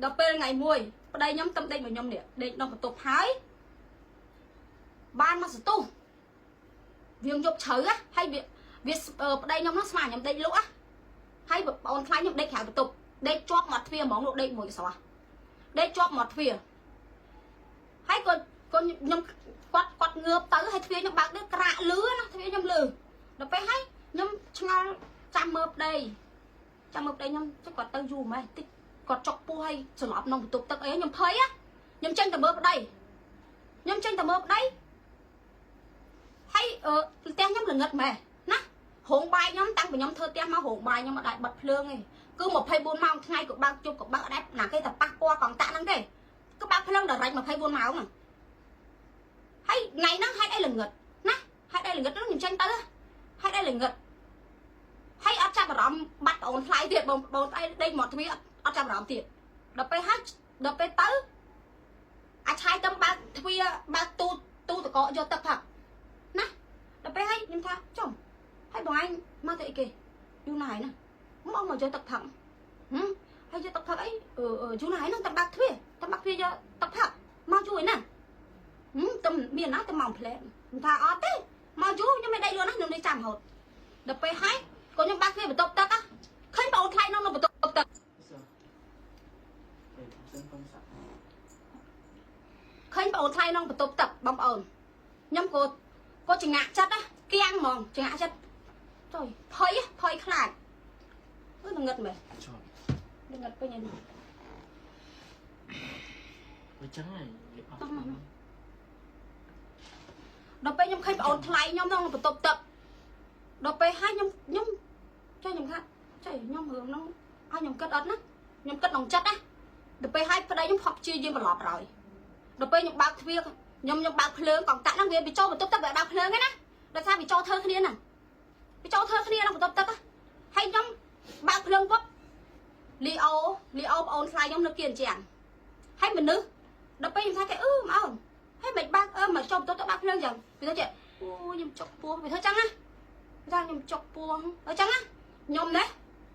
ដល់ពេលថ្ងៃមួយប្តីខ្ញុំតំដេកមកខ្ញុំនេះដេកក្នុងបន្ទប់ហើយបានមកសន្ទុះវាយប់ជ្រៅហើយវាវាប្តីខ្ញុំនោះស្មានខ្ញុំដេកលក់ហើយបងអូនខ្លាញ់ខ្ញុំដេកក្រៅបន្ទប់ដេកជាប់មាត់ទ្វារហ្មងលោកដេកមួយកស្រស់ដេកជាប់មាត់ទ្វារហើយក៏ក៏ខ្ញុំគាត់គាត់ងើបទៅហើយទ្វារខ្ញុំបើកទៅក្រាកលឺណាទ្វារខ្ញុំលឺដល់ពេលហើយខ្ញុំឆ្ងល់ចាំមើលប្តីចាំមើលប្តីខ្ញុំចុះគាត់ទៅយូរម៉េចតិចគាត់ចុកពោះហើយស្លាប់ក្នុងបន្ទប់ទឹកអីខ្ញុំភ័យខ្ញុំចេញទៅមើលប្តីខ្ញុំចេញទៅមើលប្តីហើយអឺផ្ទះខ្ញុំល្ងឹតម៉េះណារោងបាយខ្ញុំតាំងពីខ្ញុំធ្វើផ្ទះមករោងបាយខ្ញុំអត់ដែលបិទភ្លើងទេគឺ24ម៉ោងថ្ងៃក៏បើកជប់ក៏បើកអត់ដែលណាគេតែប៉ះពាល់កងតាក់ហ្នឹងទេគឺបើកភ្លើងដល់រ៉ាច់24ម៉ោងហ្នឹងហើយថ្ងៃហ្នឹងហេតុអីល្ងឹតណាហេតុអីល្ងឹតហ្នឹងខ្ញុំចេញទៅហេតុអីល្ងឹតហើយអត់ចាប់អារម្មណ៍បាត់បងអូនថ្លៃទៀតបងបងស្អីដេកមកទ្វារអត់ចាប់អារម្មណ៍ទៀតដល់ពេលហើយដល់ពេលទៅអាឆាយទៅបើកទ្វារបើកទូទូតកកយកទឹកផឹកណាដល់ពេលហើយខ្ញុំថាចំហើយបងឯងមកទៅអីគេយូរណាស់ហើយណាមកមកយកទឹកផឹកហឹមហើយយកទឹកផឹកអីយូរណាស់ហើយហ្នឹងតែបើកទ្វារតែបើកទ្វារយកទឹកផឹកមកយូរឯណាហឹមតែមានណាតែមកផ្លែខ្ញុំថាអត់ទេមកយូរខ្ញុំមិនដេកលឿនណាខ្ញុំនេះចាំរហូតដល់ពេលហើយក៏ខ្ញុំបើកទ្វារបន្ទប់ទឹកឃើញបងអូនថ្លៃក្នុងបន្ទប់ទឹក សិនកំសាក់ ឃើញបងអូនថ្លៃក្នុងបន្ទប់ទឹកបងប្អូនខ្ញុំក៏ក៏ចងាក់ចិត្តណាគៀងហ្មងចងាក់ចិត្តចុយភ័យភ័យខ្លាចអឺងឹតមែន ជាប់ ងឹតពេញឯនេះ វាចឹងហើយវាអត់ តោះមកដល់ពេលខ្ញុំឃើញបងអូនថ្លៃខ្ញុំក្នុងបន្ទប់ទឹកដល់ពេលហើយខ្ញុំខ្ញុំចេះខ្ញុំថាចេះខ្ញុំរឿងហ្នឹងឲ្យខ្ញុំគិតអត់ណាខ្ញុំគិតក្នុងចិត្តណាដល់ពេលហើយប្តីខ្ញុំផឹកជាយើងប្រឡប់ហើយដល់ពេលខ្ញុំបើកទ្វារខ្ញុំខ្ញុំបើកភ្លើងកងតាក់ហ្នឹងវាវាចូលបន្ទប់ទឹកវាបើកភ្លើងហ្នឹងណាដោយសារវាចូលធ្វើគ្នាហ្នឹងវាចូលធ្វើគ្នាក្នុងបន្ទប់ទឹកហើយខ្ញុំបើកភ្លើងពុបលីអូលីអូប្អូនថ្លៃខ្ញុំនៅគៀនជាងហើយមនុស្សដល់ពេលខ្ញុំថាគេអឺមកអូនហើយមិនបើកអឺមកចូលបន្ទប់ទឹកបើកភ្លើងចឹងវាថាចេះអូខ្ញុំចុកពោះវាធ្វើចឹងណាវាថាខ្ញុំចុកពោះអញ្ចឹងណាខ្ញុំណា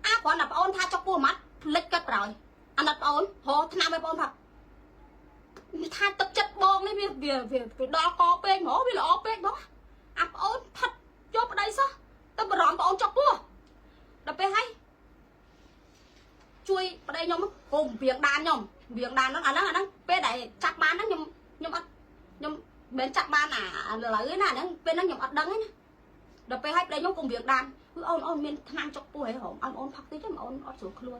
អាគ្រាន់តែប្អូនថាចុកពោះម៉ាត់ភ្លេចកាត់ប្រោយអាណិតប្អូនរកថ្នាំឲ្យប្អូនផឹកថាទឹកចិត្តបងនេះវាវាវាដល់កពេកហ្មងវាល្អពេកហ្មងអាប្អូនផិតយកប្តីសោះទៅបារម្ភប្អូនចុកពោះដល់ពេលហើយជួយប្តីខ្ញុំកុំវៀងដានខ្ញុំវៀងដានហ្នឹងអាហ្នឹងអាហ្នឹងពេលដែលចាប់បានហ្នឹងខ្ញុំខ្ញុំអត់ខ្ញុំមិនចាប់បានអាឥឡូវទេណាហ្នឹងពេលហ្នឹងខ្ញុំអត់ដឹងទេណាដល់ពេលហើយប្តីខ្ញុំកុំវៀងដានគឺអូនអូនមានថ្នាំចុកពោះហីហងអូនអូនផឹកតិចទៅអូនអត់ស្រួលខ្លួន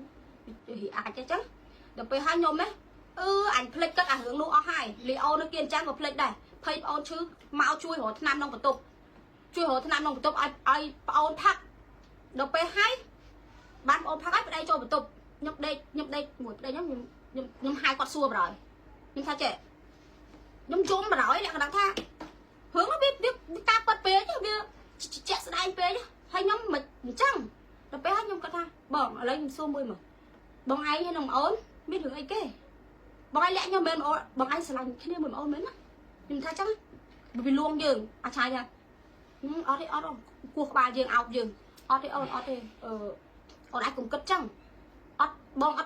អាចទេចឹងដល់ពេលហើយខ្ញុំហ៎អឺអញភ្លេចទឹកអារឿងនោះអស់ហើយលីអូនៅគៀនចាំងក៏ភ្លេចដែរភ័យប្អូនឈឺមកជួយរកថ្នាំក្នុងបន្ទប់ជួយរកថ្នាំក្នុងបន្ទប់ឲ្យឲ្យប្អូនផឹកដល់ពេលហើយបានប្អូនផឹកហើយប្តីចូលបន្ទប់ខ្ញុំដេកខ្ញុំដេកមួយប្តីខ្ញុំខ្ញុំខ្ញុំហៅគាត់សួរបណ្ដោយខ្ញុំថាចេះខ្ញុំយំបណ្ដោយលក្ខណៈថារឿងនោះវាវាការប៉ັດពេកវាជាក់ស្ដែងពេកហើយខ្ញុំមិនអញ្ចឹងដល់ពេលហើយខ្ញុំគាត់ថាបងឥឡូវខ្ញុំសួរមួយមើលបងឯងហើយនឹងអូនមានរឿងអីគេបងឯងលាក់ខ្ញុំមែនអូនបងឯងស្រឡាញ់គ្នាមួយអូនមែនណាខ្ញុំថាចឹងវាលួងយើងអាឆាយថាអត់ទេអត់គោះក្បាលយើងអោបយើងអត់ទេអូនអត់ទេអឺអូនឯងកុំគិតចឹងអត់បងអត់